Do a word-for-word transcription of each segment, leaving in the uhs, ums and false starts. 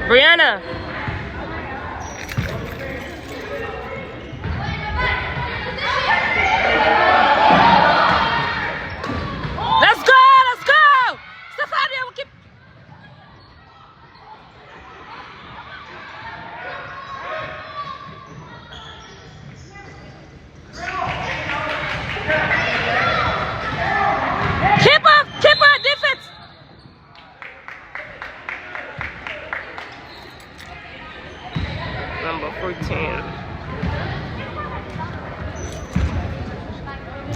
Brianna. Let's go, let's go! Stefania, keep Keep up! Keep up! Defense! Number fourteen.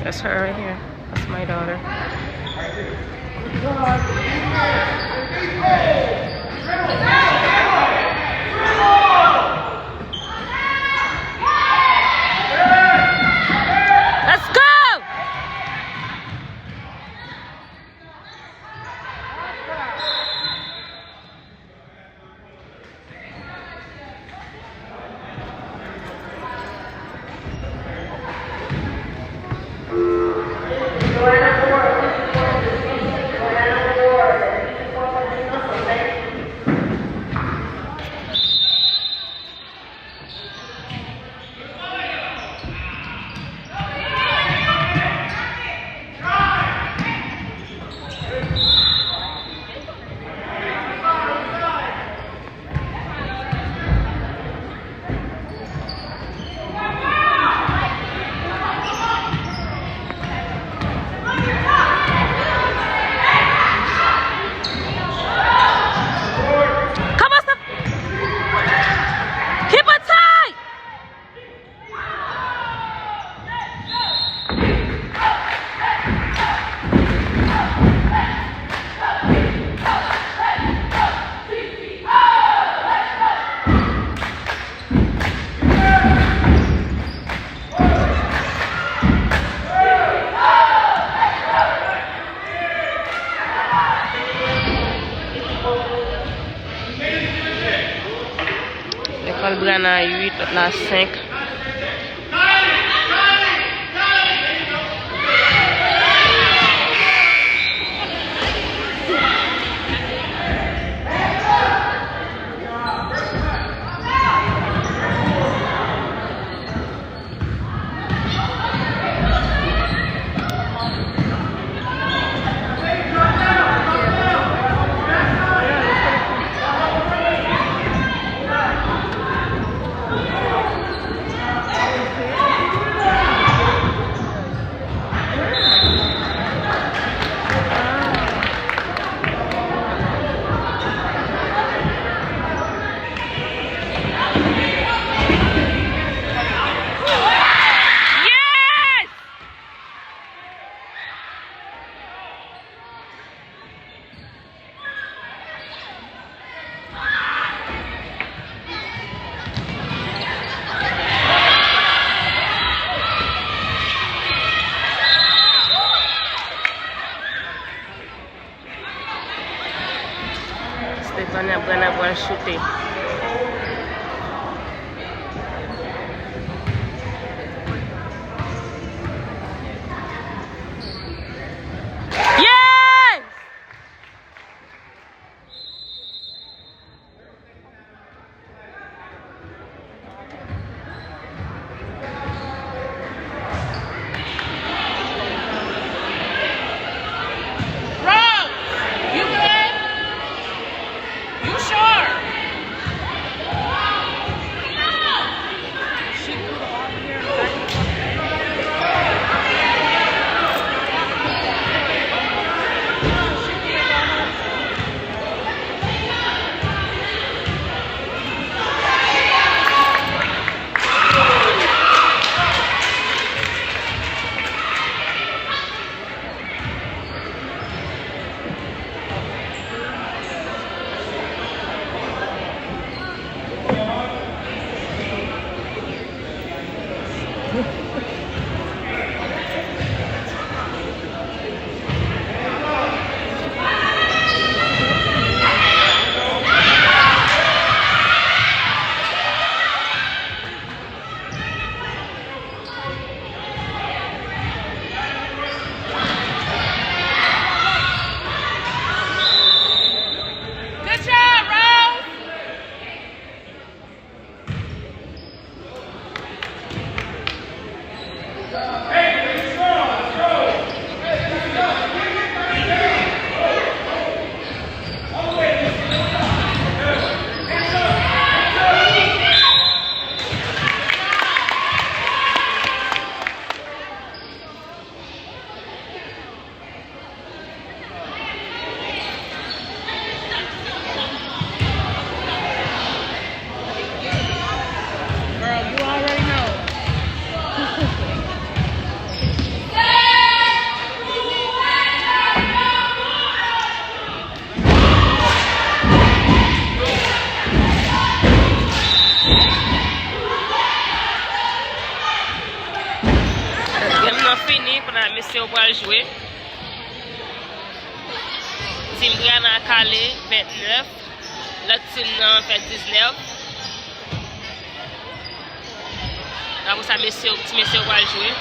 That's her right here. That's my daughter. Let's go! Come on, Steph. Keep it tight. Lekòl Brianna a uit, lòt la senk. Yes! Stefania Brana pral choute. Yes! Rose, you good? You sure? Girl, you already know. Game nan fini, kounye a mesye yo pral jwe. Team Brianna kale vennèf, lòt team nan fè diznèf. Apre sa, mesye, ti mesye yo pral jwe.